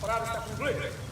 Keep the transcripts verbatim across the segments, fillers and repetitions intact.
Parada está concluída.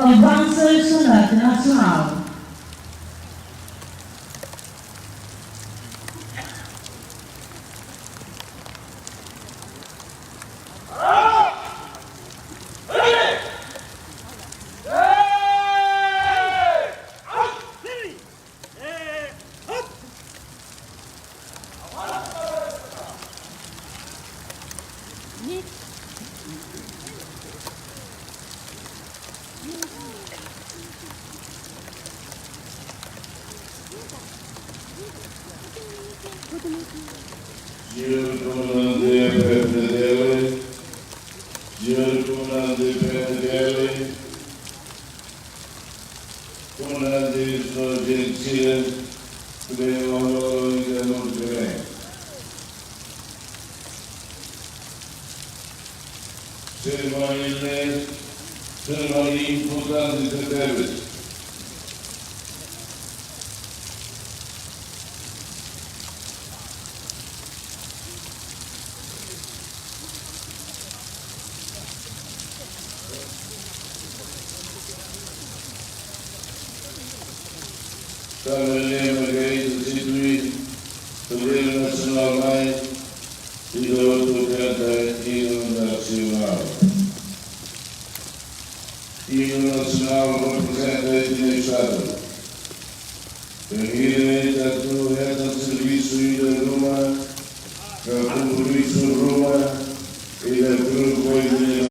Avança Estandarte Nacional. Señor comandante P F D L, señor comandante P F D L, comandante dos Gentiles, que vem ao honor de Belém. Serimónia, serimónia importante de Tebes. Câmara Lima, Gaita, Situi, Governo Nacional, Mai, e do outro canta hino nacional. Hino nacional representa o Estado. Bainhira ita atu hetan servisu ida ruma, ka kompromisu ruma, ita kru koi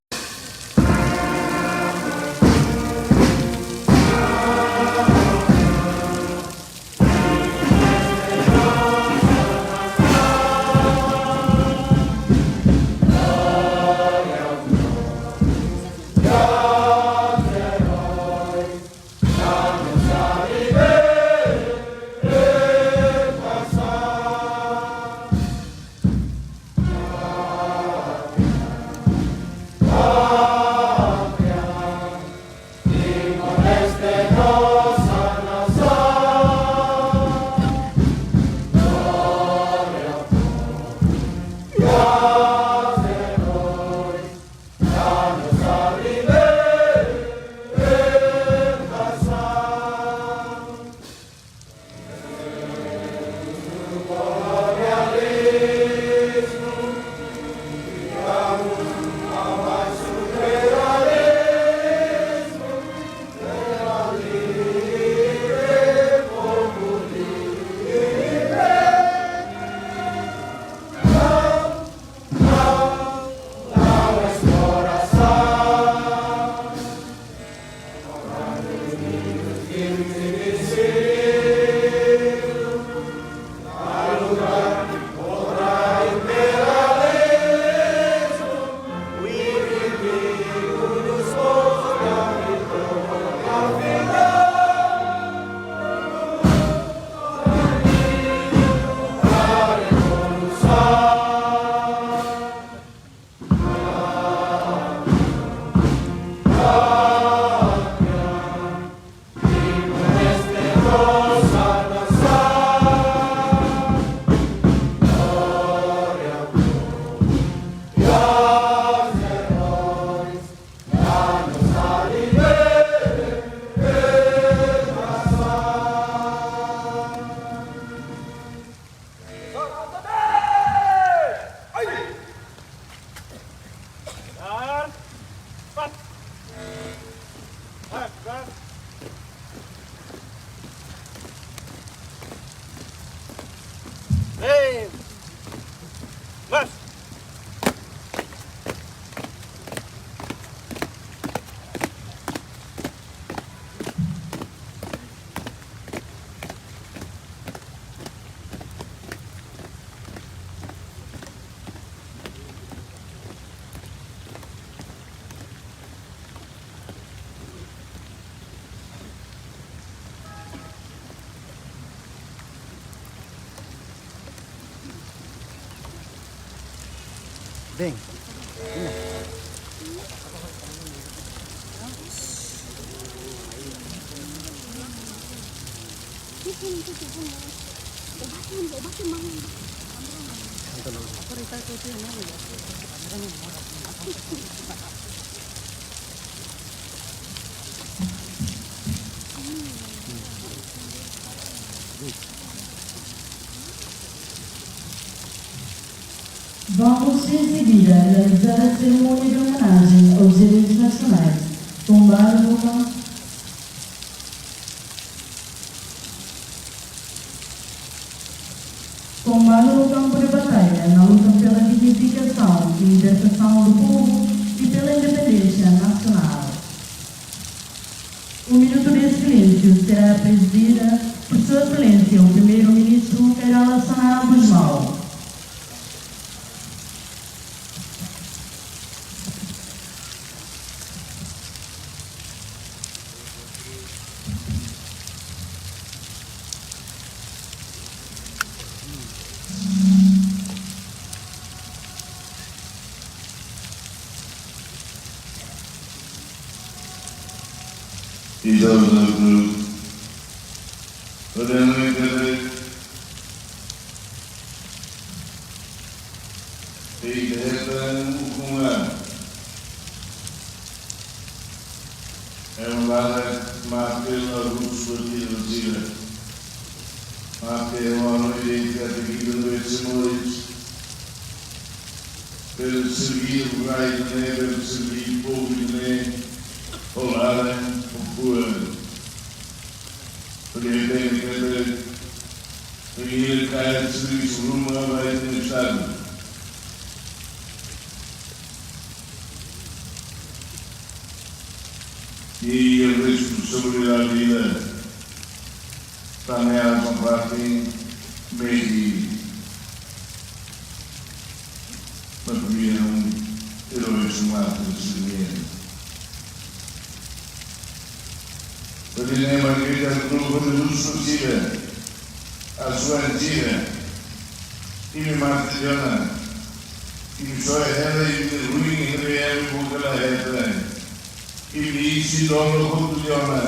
Bem. Vamos, em seguida, realizar a cerimónia de homenagem aos heróis nacionais, tombaram no campo, tombaram no campo de batalha, na luta pela dignificação e libertação do povo e pela independência nacional. O minuto de silêncio será presidida por Sua Excelência, o Primeiro-Ministro Kay Rala Xanana Gusmão. Ita uza grupu. Ora, ita hetan ukun-an. Ema barak mate la husu buat ida-ne'e. Mate ema no identifikadu, ita no ese moris. Bele serbí rai ida-ne'e, bele serbí povu ida-ne'e, ho laran, ho fuan. Hodi hatene katak, hodi kaer servisu ruma ba ita-nia Estadu. I responsabilidade ida, tanba nia parte medi, mas vieram heróis mártires de Viena. Hodi ne'e mak ita grupu de husu sira, asuwa'in sira, imi mate tiha ona, imi soe hela, imi ruin hela, imi buka la hetan, imi isin dolo hotu tiha ona.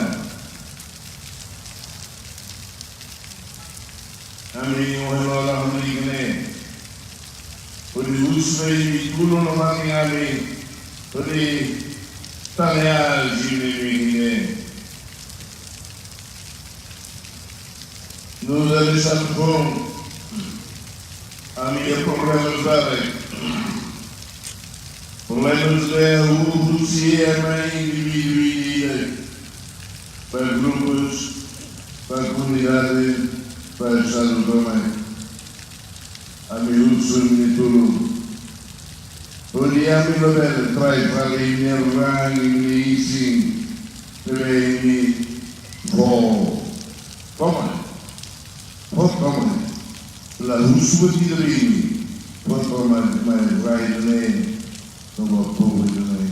Ami ohin loron hodi ida-ne'e, hodi husu ba imi tulun no matan ami, hodi tanya jimi imi ida-ne'e. Nu'udar ida-ne'e, ami iha problema barak. Problema ne'e husi ema indivíduu ida, ba grupus, ba komunidade, ba Estadu tomak. Ami husu imi tulun. Hodi ami labele trai fali imi-nia ruin, imi-nia isin, ne'ebé imi fó tomak. Fó tomak. La husu buat ida ba imi. Fó tomak, mai rai ida-ne'e, no ba povu ida-ne'e.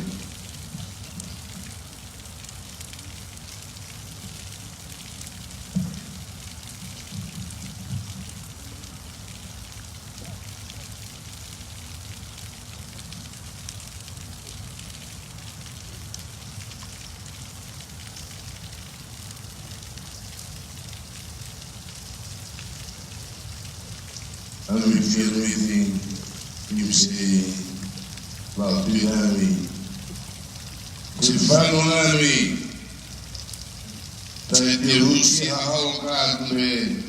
Ami fiar metin, imi sei la tuir ami. Sei fanu ami. Tanba husi hahalok aat ne'ebé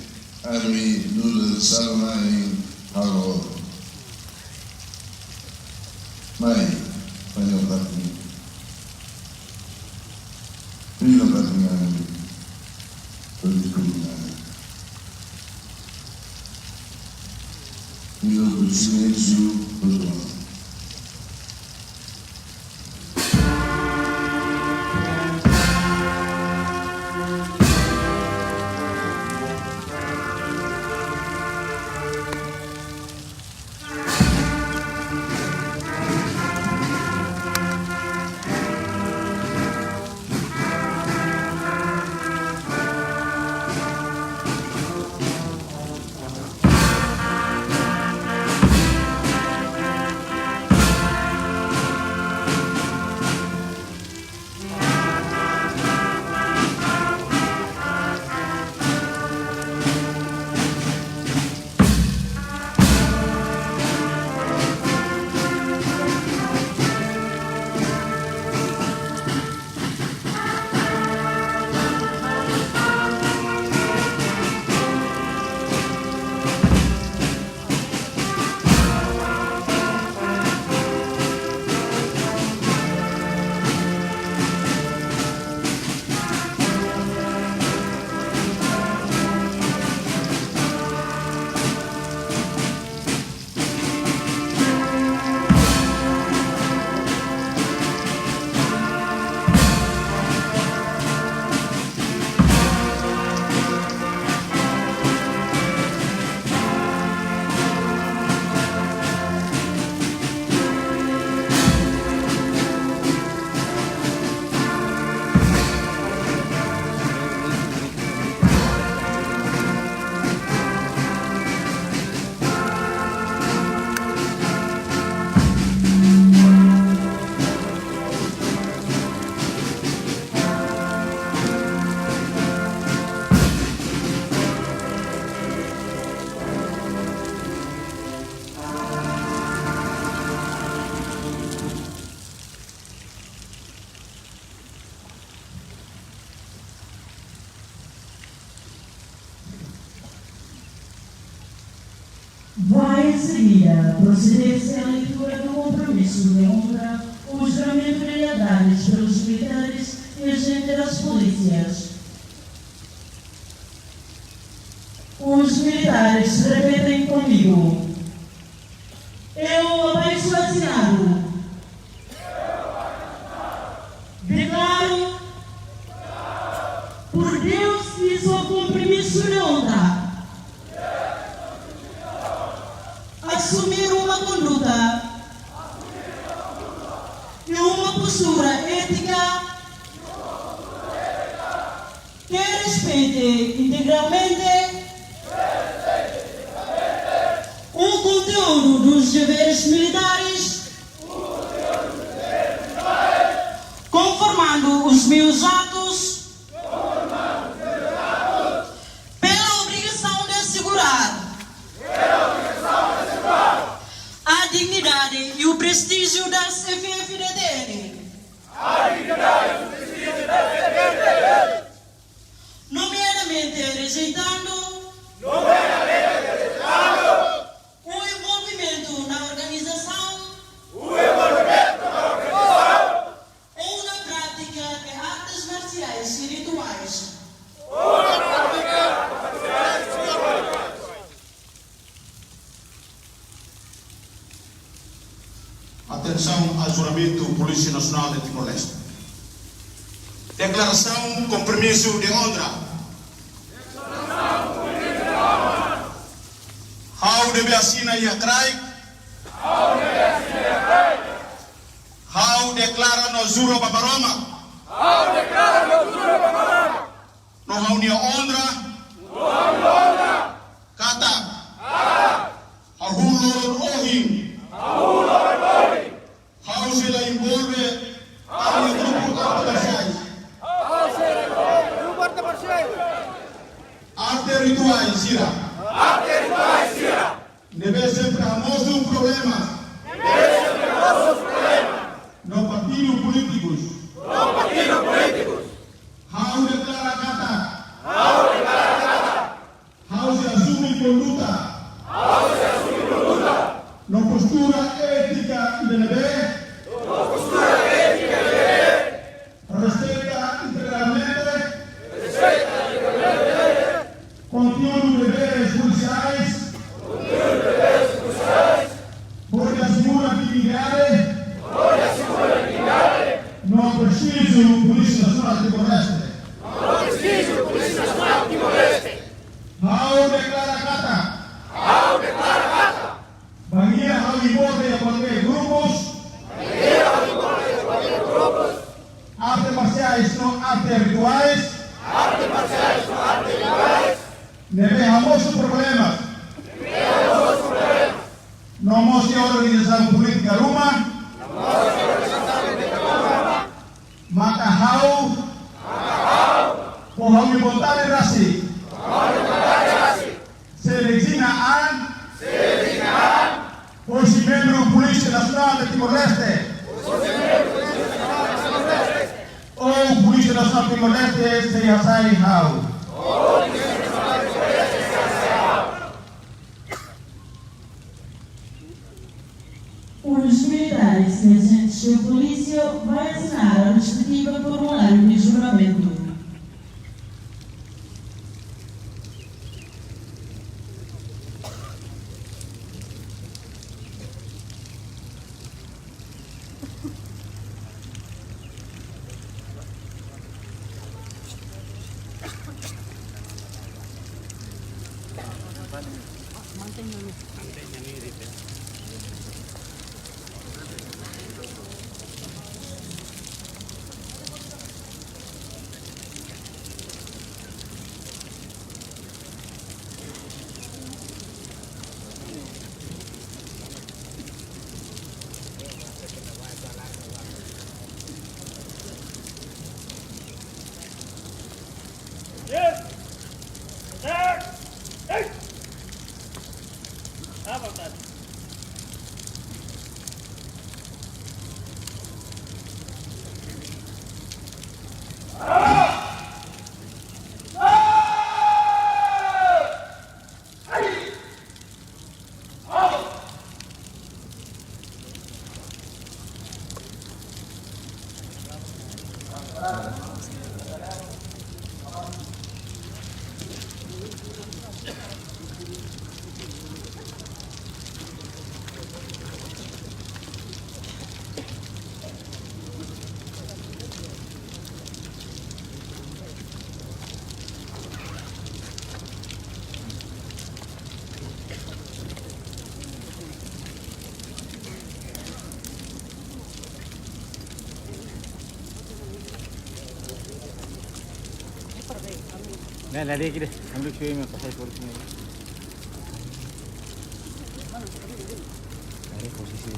ami nu'udar sira-na'in halo. Mai, mai no patin. Mai no patin ami. Hodi tulun ami. Minutu de silêncio, perdão. Em seguida, proceder-se à leitura do compromisso de honra, o juramento de lealdade pelos militares e agentes das polícias. Os militares repetem comigo. Eu, abaixo assinado, declaro por Deus que sou compromisso de honra, assumir uma conduta e uma postura ética que respeite integralmente o conteúdo dos deveres militares, conformando os meus atos pela obrigação de assegurar a dignidade e o prestígio das F F D T N. Nomeadamente rejeitando o envolvimento na organização ou na prática de artes marciais e rituais. Atensaun a juramentu Polísia Nasionál de Timor-Leste. Deklarasaun kompromisu de onra. Ha'u ne'ebé asina iha kraik. Ha'u deklara no jura ba Maromak. No ha'u-nia onra. Katak hahú loron ohin. Ha'u sei la envolve ha'u-nia grupu arte marsiais. Arte rituais sira. Ne'ebé sempre hamosu problema. No partidu polítikus. Ha'u deklara katak. Ha'u sei asume konduta. No postura étika ida ne'ebé. Respeita integralmente. Konteúdu deveres polisiais. Hodi asegura dignidade. No prestíjiu Polísia Nasionál Timor-Leste. Ha'u deklara katak. Bainhira ha'u envolve iha kualkér grupus. Arte marsiais no arte rituais. Ne'ebé hamosu problema. No mós iha organizasaun polítika ruma. Maka ha'u, ho ha'u-nia vontade rasik, sei rezigna an hosi membru Polísia Nasionál de Timor-Leste. Ou Polísia Nasionál Timor-Leste sei hasai ha'u. Os militares e agentes da polícia vão assinar a respectiva formulário de juramento. Nah, lari lagi deh. Ambil cuy, mau pakai kursi ini. Lari posisi.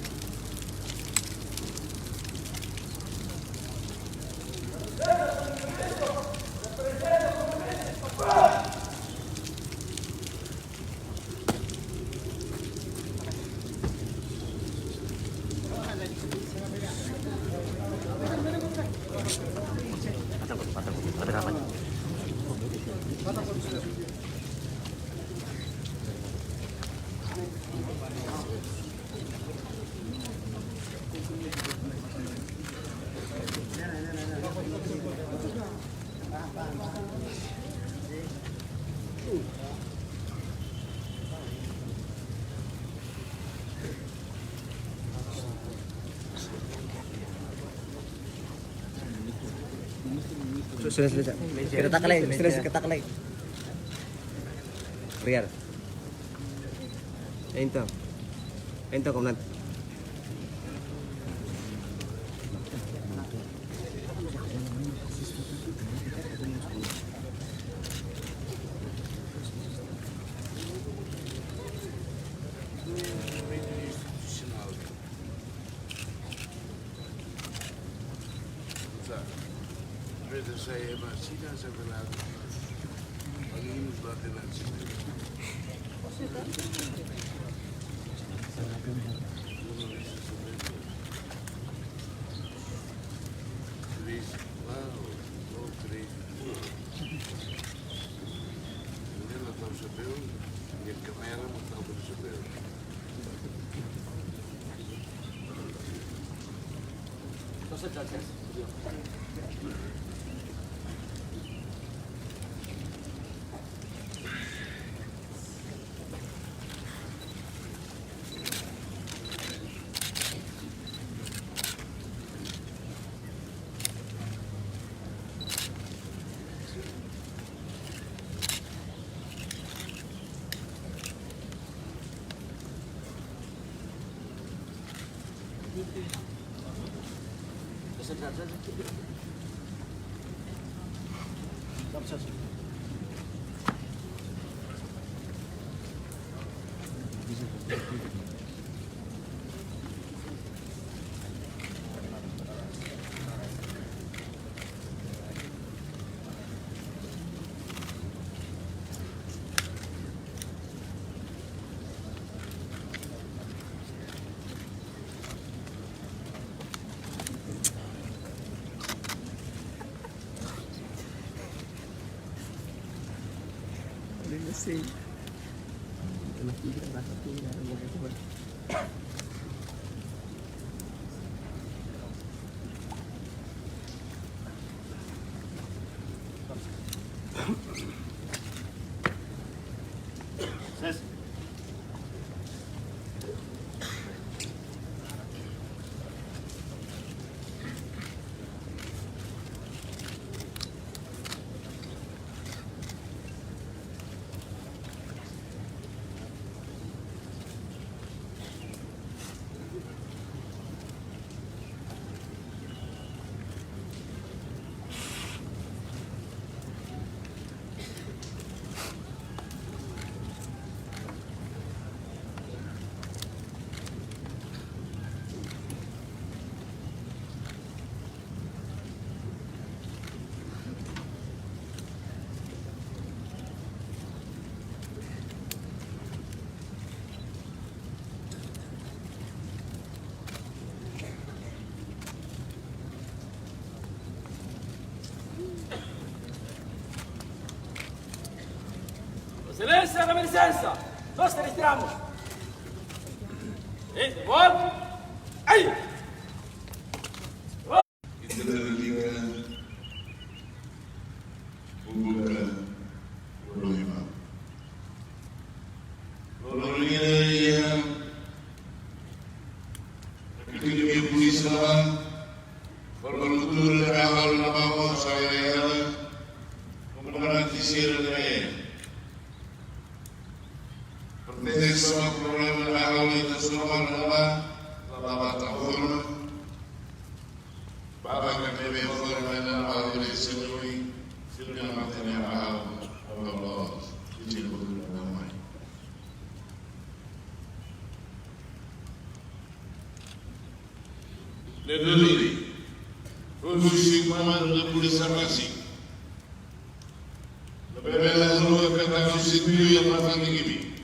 Sudah, sudah, sudah. Kita taklek, sudah, sudah, kita taklek. Riar. Entaun. Entaun, komandante. Exelénsia, dá-me licença. Nós retiramos. Ei, volta. Aí. Ita la liga Polísia Nasionál, Forma Kultura Nasionál, Nasionál, Nasionál, Komandante Sira Nasionál. Protesaun Programa Nasionál Internasionál Nasionál, Nasionál, Forma, Baba Kami Forma Nasionál, Nasionál, Sira Nasionál, Nasionál, Nasionál, Sira Nasionál. Ne'e duni, husi Komandu Polísia Báziku. Labele haluha katak substitui iha fatin imi.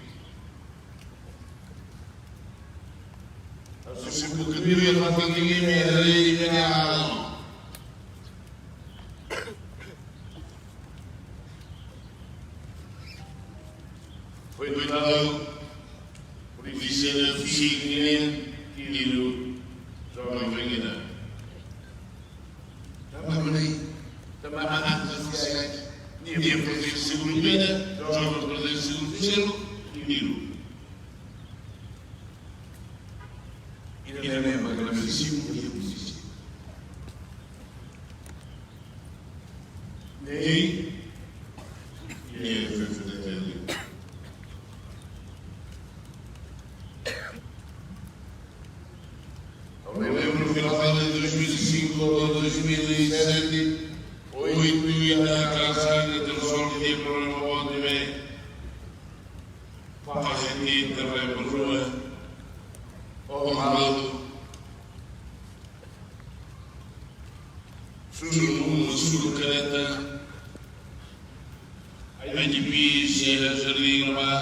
Substitui iha fatin imi, haree imi-nia halo. Foin, foin halo, polísia sira, sira, joven foin ida. Tanba ne'e, tanba antes de ser, nia protesaun seguru ida, joven protesaun seguru terseiro, ida. Ida ne'e mak nia misión, nia misión. Ne'e, nia F F D T L. Ha'u lembra final de dois mil e cinco ou dois mil e sete, oitu ita, klase ita, terseiro dia programa boot ne'ebé fahe tiha terreno rua, oh, malu. Suru uma, suru kareta. Ai, ai, di bi, se é, se liga lá.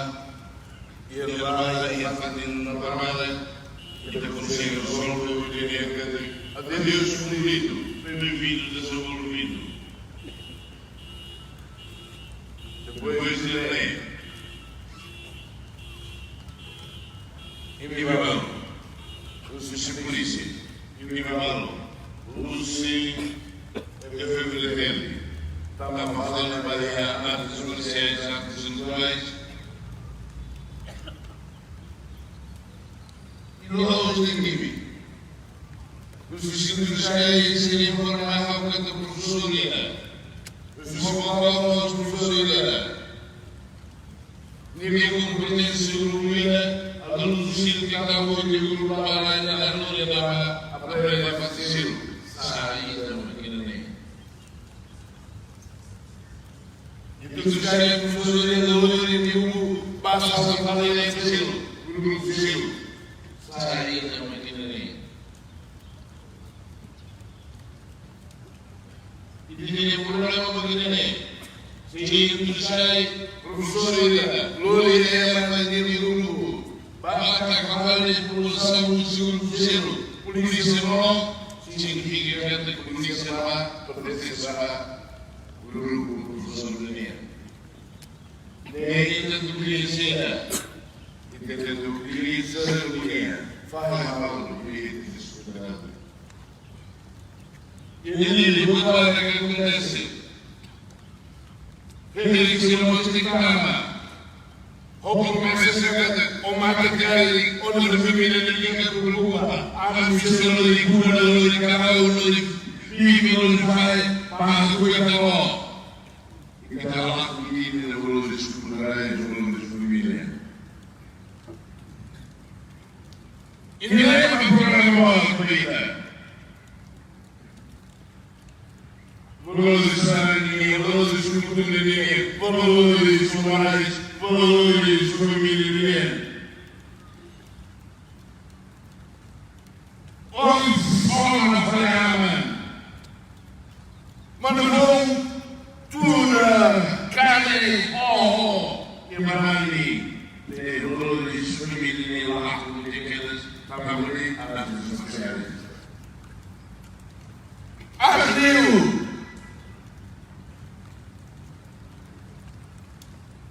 E lá, e lá, e lá, e lá, ita konsege rezolve o dinheiro que tem. Adeus, bonito. Bem-vindo, desenvolvido. Depois de ler, imi balu, husi polísia, imi balu, husi F F D T L, tanba fali ba iha artes marsiais, artes rituais. I loloos ne'e imi. Husi sintu sai sira informa ha'u katak profesór ida. Husi Baucau mós profesór ida. Nia komprende seguru ida, alunu sira ke tau de grupu labaran, alunu ida ba, aprende ba fasil. Saida mak ida-ne'e. Entaun, se sai profesór ida lori nia grupu, basa ba fali ida fasil, grupu fasil. Saida mak ida-ne'e. Ita-nia problema mak ida-ne'e. Se ita sai profesór ida, lori ema nia grupu, ba ita ka fali protesaun seguru terseiro, polísia no, signifika katak polísia la proteje ba grupu profesór nian. Ne'e ita utiliza, ita utiliza ninia, fala mal polítiku. Ida-ne'e buat barak ke akontese. Felix sira mós reklama. Ho komesa katak, o mate kari, o no família de liga preokupa. Ana misi lori kuna, lori karau, lori bibi, lori pai, para kuida kalo. Ita la kuida, lori suku rai, lori família. Ida-ne'e mak problema ba ita. Valores sangi, valores kultura nian, valores morais, valores família nian. Ohin foin fali aman. Manu foun, tuur, kale, oho, iha barani, eh, valores família nian, la aku de kedas, tabaguri, anak sosial. Artiu.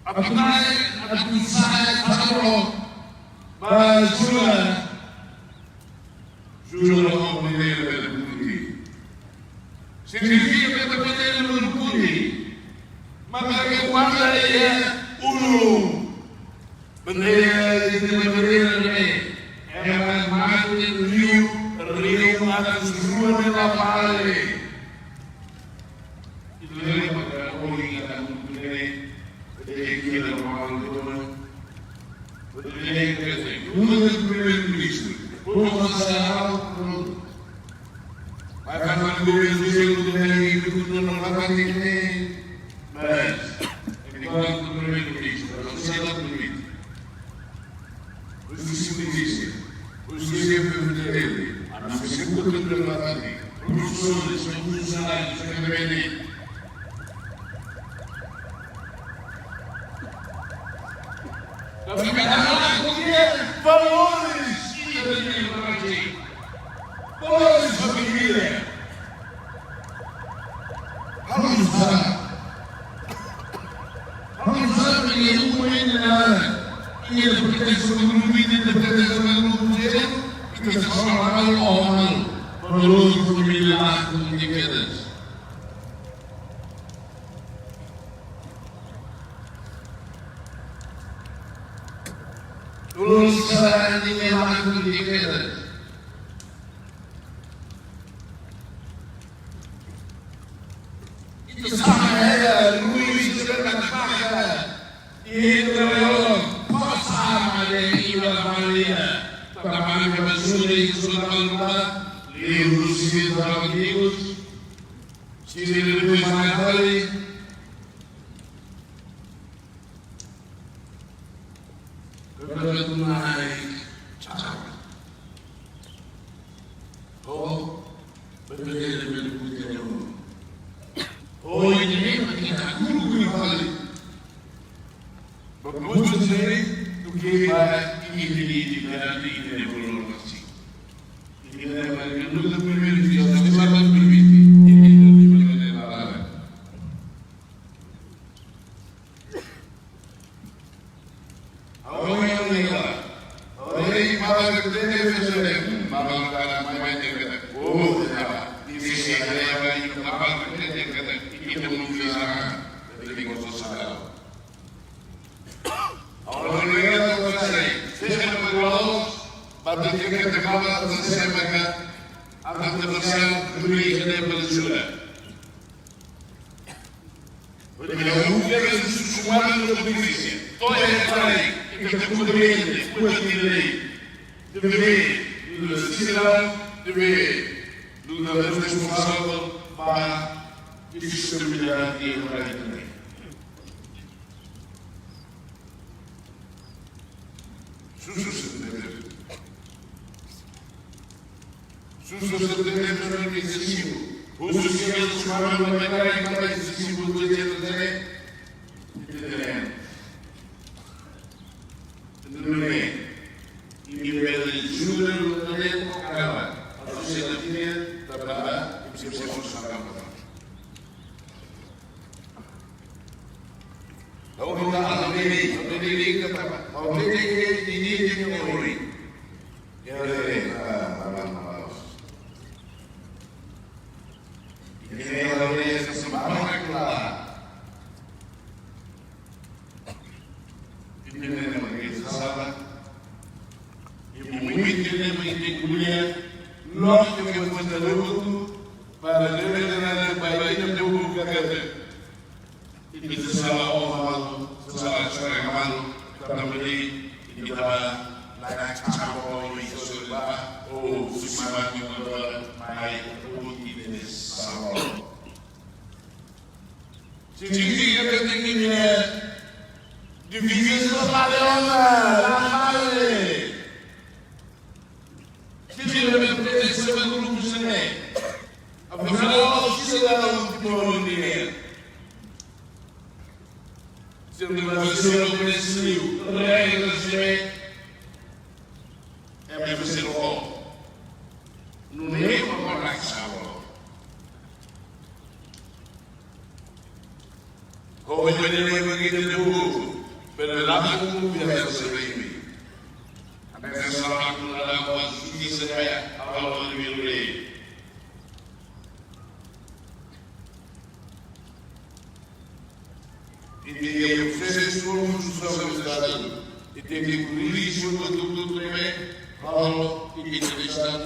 Apnai, apnai, apro. Ba jula. Jula ho bandeira bele buti. Signifika bele bandeira bele buti. Maka ke guarda iha ulun. Bandeira, ita-nia bandeira ne'e, ema mate iha rio, Reunião atus rua ne'e la vale. Itu lembra que o liga da mulher, de que ele não vale. Tudo bem, quer dizer, um é o primeiro-ministro. Vamos passar ao outro. Vai fazer o governo de Lula e tudo no Lula tem que ter. Mas, enquanto primeiro-ministro, não se dá permite. Os polícias, os chefes de rede, a não ser que o governo vá ter. Professores, funcionários, que não é nem. Valores, valores, família. Vamos lá. Vamos lá, porque um ainda não. E ele pertence ao grupo, e ele pertence ao grupo, e ele pertence ao grupo. Valores, família, como que queres. Tulun sara nia laku di keda. Itu sama ya, Luis sudah nak pakai. Itu lo, kos sama deh, iwa malia. Tamani basuri, sudah malupa. Liu, sudah liu. Sini lebih mahal. Kepala tunai cara. Ho, betul dia lebih lebih dia. Ho, ini memang kita guru guru kali. Bagus sendiri, tu kira ini di dalam ini belum pasti. Ini memang yang dulu memang di dalam ini ini lebih lebih. Ha'u hanoin ne'e, ha'u hanoin mama bete bete bete, mama kana mai mai teke. Oh, ya. Isi si ada yang mai mama bete bete bete. Ini mungkin sana. Jadi kosong sana. Ha'u hanoin ne'e, ha'u hanoin ne'e. Sisi mama kalau, bete bete bete mama, sisi mama. Akan terpaksa beri kena bersudah. Porque a Bíblia diz que o humano não precisa. Todo é rei, e que compreende, pode ler, deve, cidadão, deve, do responsável para estabilidade e rei também. Susu sendiri. Susu sendiri menurut sisimu. Khususnya sekarang mereka yang paling sisimu itu dia tadi. Itu dia. Itu dia. Ini bela judul mengenai pengalaman. Harus saya tanya, tambah, bisa saya usahkan. Ha'u hanoin, ha'u hanoin, ha'u hanoin, ha'u hanoin, ha'u hanoin. Ya, ya, ya, ah, malam, malam. Ini ha'u hanoin, semangat lah. Ini memang kita salah. Yang mungkin kita mungkin kuliah, loh, kita buat dulu, para dia, dia, dia, dia, baik, dia, dia, dia, dia. Ita sala o malu, sala sala malu, tanba ne'e ita ba la na kama o isu ba o sima ni ba mai o ita sala. Sisi ita tenke ni divisa male ona, la male. Sisi ita tenke sema grupu sene. Afinál, sisi la un tipo dinheiro. Se o Brasil ofereceu regras de M F C O, não é uma relação. Como ele não é que ele não, pelo lado do governo se vem. A pessoa não dá uma justiça, é a aula do meu rei. Ita tenke prosesu konstitusionál Estadu. Ita tenke korrije tudu, tudu, tudu, tudu, tudu, tudu, tudu, tudu, tudu, tudu,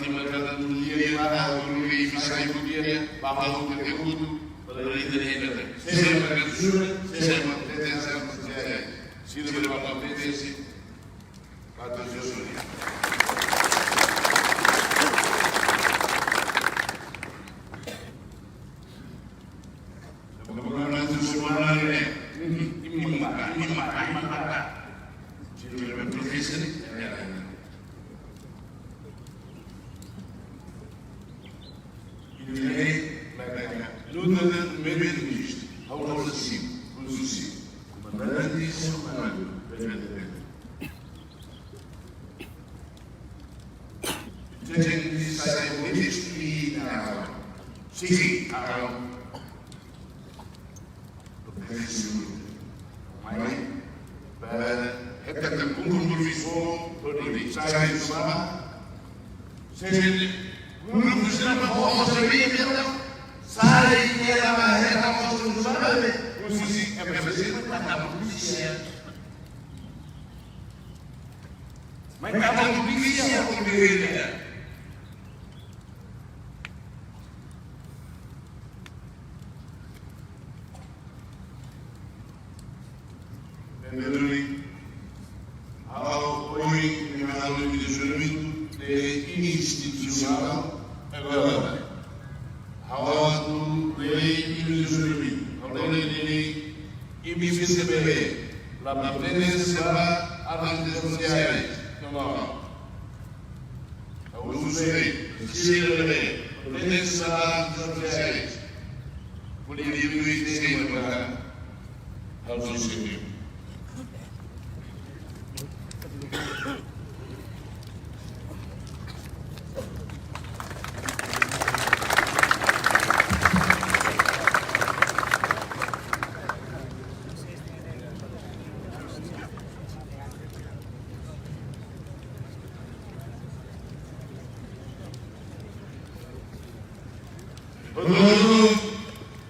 parte merkadu dunia, para autonomia, para ekonomia, para o que é tudo, para a vida da gente. Seja para a cultura, seja para a proteção social. Seja para a proteção. Patriótico. Luta de primeiro-ministro, Raul Alfonsine, Alfonsine, comandante de São Paulo, P N L. Jadi, saya ministri na sisi alam. Mai, ba, heta tan kunku murfiso, todi sai sama. Sejene, grupu sira ba ho sebi meta, sai kera ba heta ho sama be, kusi M F C, mata polísia. Mai kata polísia ko beri. Entende? Ha'u ohin, ha'u ohin de julgamentu de institusionál agora. Ha'u atu de julgamentu. Ha'u de, de, de M F C B, la pertenece a las redes sociales. Não, não. Ha'u sei, sei, sei, sei, sei, sei, sei. Por isso, eu sei, sei, sei. Ha'u sei.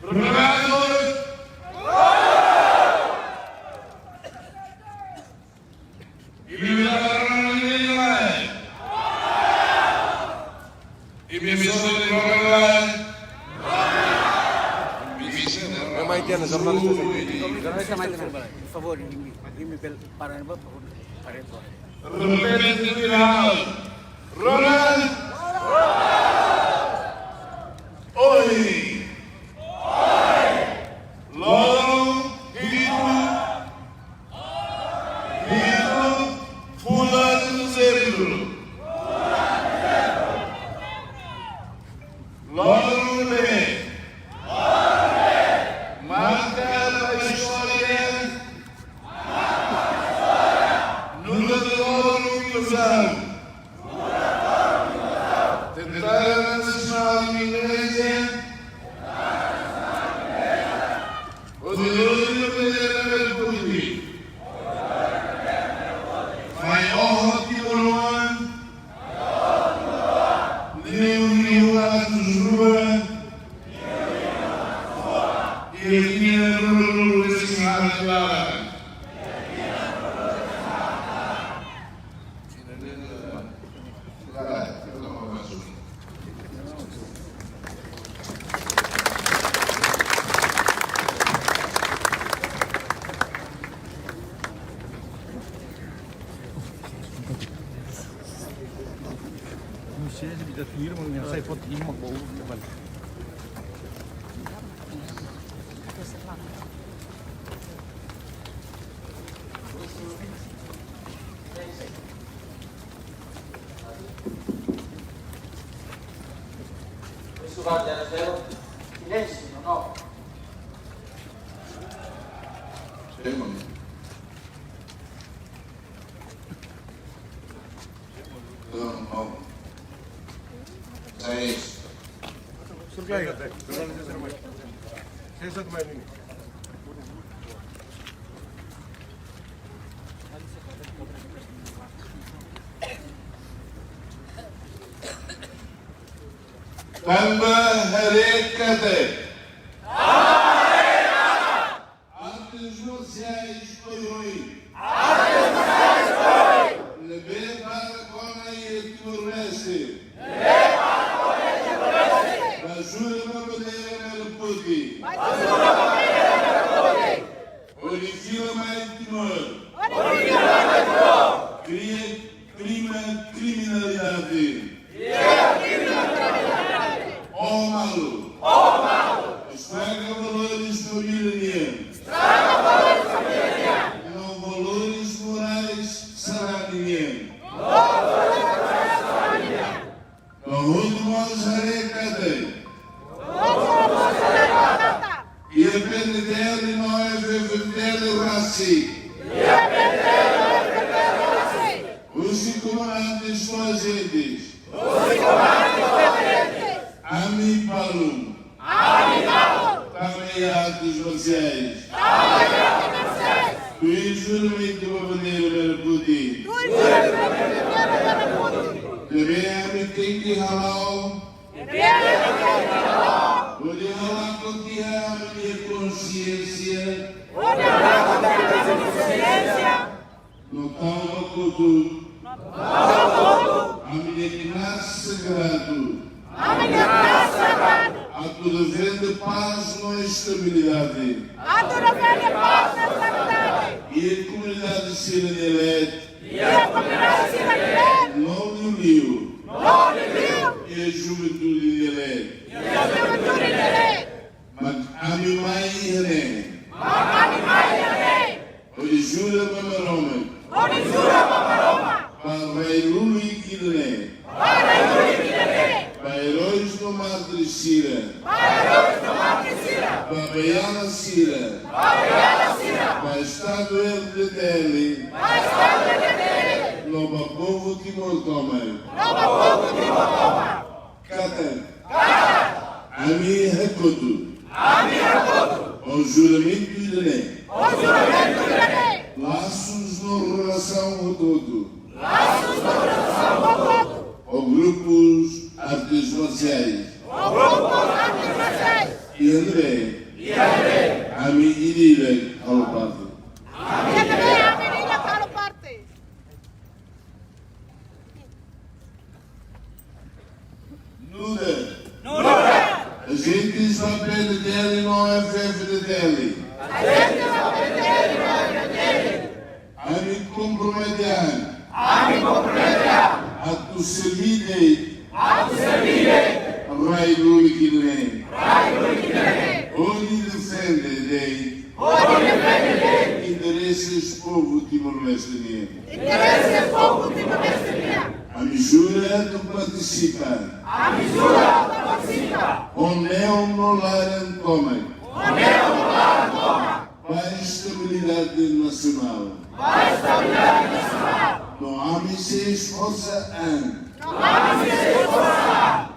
Preparados. Mai tiha ona jornalista. Jornalista mai tiha ona. Por favor, imi, imi bele para, por favor, para. Repete viral. Ronald. Oi. Loron hitu, hitu, fulan seluk. Sekretáriu Nasionál Igreja, Oidor Madeira Merputi, mai oho timoroan, niu niu atus rua, iha tinan ruanulu-resin-haat laran. Silêncio, não. Não, não. Seis. Tanba haree katak artes marsiais oioin ne'ebé barak ona iha Timor-Leste, ba jura ba bandeira merah putih, hodi fila mai Timor, kria klima kriminalidade, oho malu, estraga valores família nian, no valores morais sarani nian. No hodi mós haree katak iha PNTL no F-FNTL rasik, husi komandantes to'o ajentes, ami balun tama iha artes marsiais, tuir juramentu ba bandeira merah putih, ne'ebé ami tenke hala'o, hodi halakon tiha ami-nia konsiénsia, no tau ba kotuk ami-nia knaar sagradu atu defende pás no estabilidade iha komunidade sira-nia leet, no liuliu iha juventude nia leet. Mak ami mai iha ne'e hodi jura ba Maromak, ba rai lulik ida-ne'e, ba eróis no mártires sira, ba baiana sira, ba Estadu RDTL, no ba povu Timor tomak, katak ami hakotu ho juramentu ida-ne'e, lasus no relasaun hotu-hotu ho grupus artes marsiais iha ne'ebé ami ida-idak halo parte. Nu'udar ajentes ba PNTL no F-FNTL, ami kompromete an atu serbí de'it rai lulik ida-ne'e, hodi defende de'it interese povu Timor-Leste nian. Ami jura atu partisipa ho neon no laran tomak ba estabilidade nasionál. No ami sei esforsa an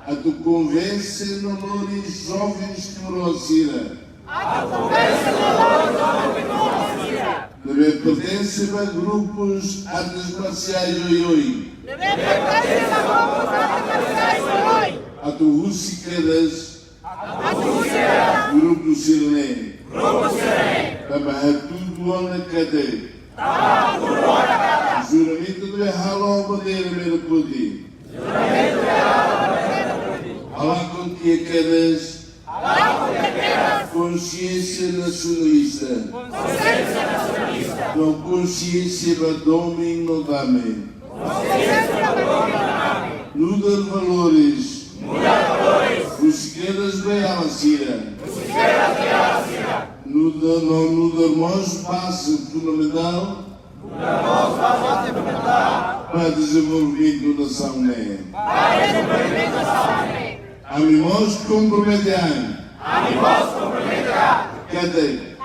Atu konvense no lori jovens timoroan sira ne'ebé pertense ba grupus artes marsiais oioin. Atu husik kedas grupu sira-ne'e. Tanba hatudu ona katak juramentu ne'ebé halo ho bandeira Merah-Putih, halakon tiha kedas konsiénsia nasionalista. No konsiénsia ba domin no dame. Nu'udar valores. Husik kedas ba iha sira. Nu'udar, no nu'udar mós baze fundamentál ba dezenvolvimentu nasaun ne'e. Ami mós kompromete an. Katak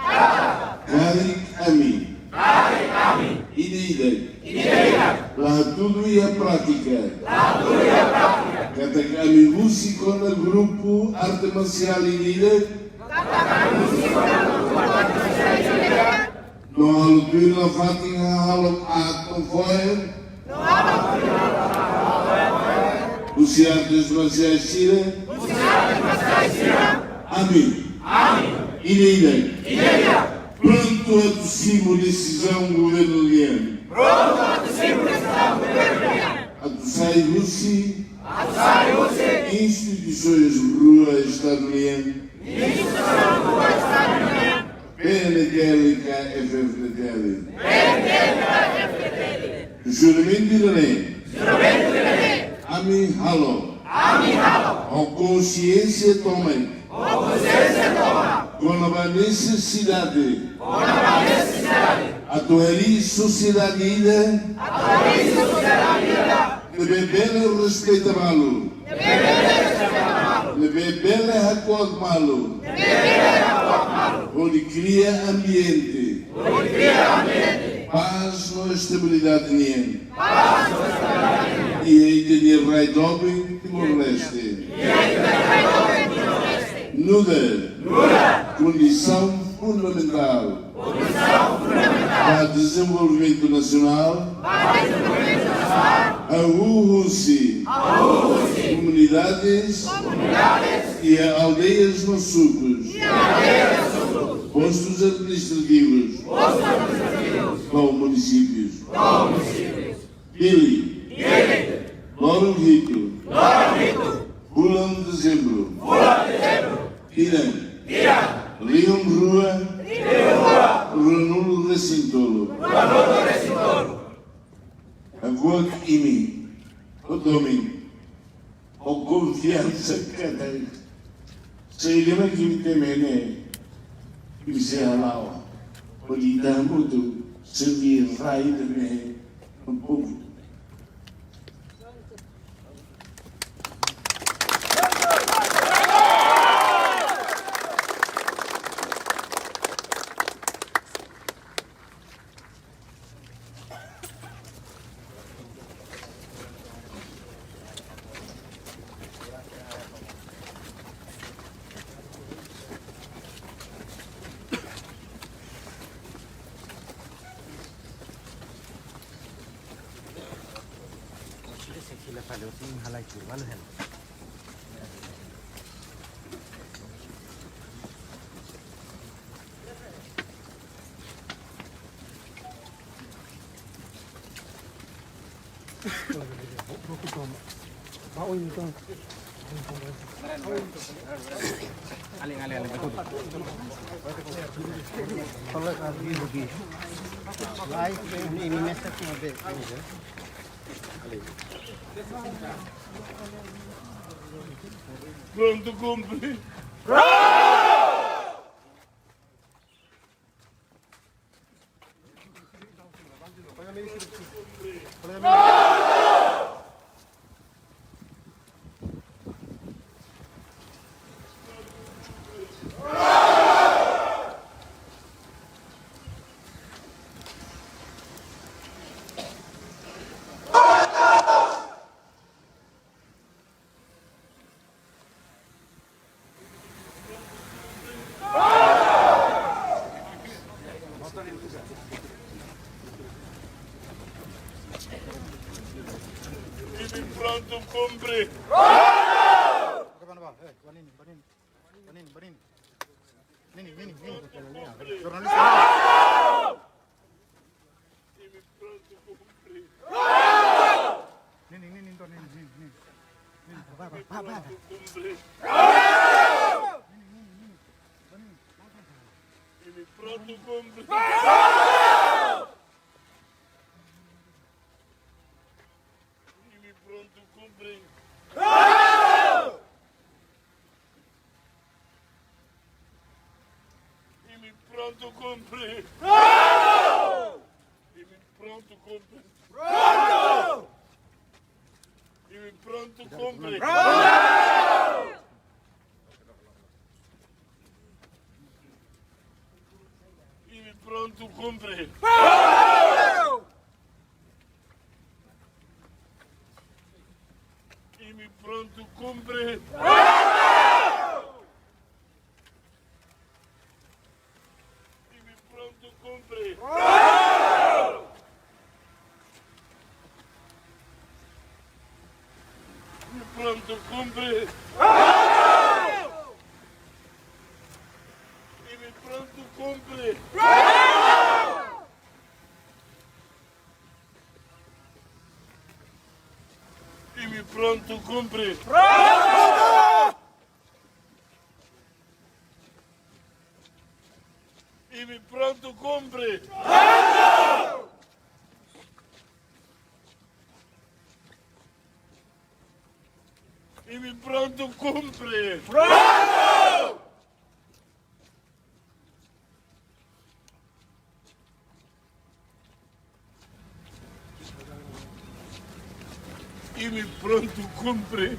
karik ami ida-idak la hatudu iha prátika katak ami husik ona grupu arte marsiál ida-idak no halo tuir nafatin hahalok aat no fo'er husi artes marsiais sira. Ami ida-idak prontu atu simu desizaun governu nian. Atu sai husi instituisoens rua Estadu nian. P N T L ka F F D T L. Juramentu ida-ne'e ami halo ho konsiénsia tomak kona-ba nesesidade atu harii sosiedade ida ne'ebé bele respeita malu, ne'ebé bele hakuak malu, hodi kria ambiente pás no estabilidade nian iha ita-nia rai doben Timor-Leste. Nu'udar kondisaun fundamentál ba dezenvolvimentu nasionál, hahú husi komunidades iha aldeias no sukus, postus administrativus no munisípius. Dili, loron hitu, fulan Dezembru, tinan rihun rua, ruanulu-resin-tolu. Agora imi, ho domin, ho konfiansa katak saida mak imi temi ne'e imi sei hala'o, hodi ita hamutuk serbí rai ida-ne'e no povu ida-ne'e. Prontu, kumpre. Prontu kumpre. Oke, mana, Bang? Eh, Bang Nini, Bang Nini. Bang Nini, Bang Nini. Nini, Nini, Nini. Jornalista. Nini, Nini, Nini, Nini, Nini. Nini, ba, ba, ba, ba. Prontu kumpre. Nini, Nini, Nini. Bang Nini. Imi prontu kumpre. Imi prontu kumpre. Imi prontu kumpre. Imi prontu kumpre. Imi prontu kumpre. Imi prontu kumpre. Imi prontu kumpre. Imi prontu kumpre. Imi prontu kumpre. Imi prontu kumpre. Imi prontu kumpre. Imi prontu kumpre. Imi prontu kumpre. Imi prontu kumpre.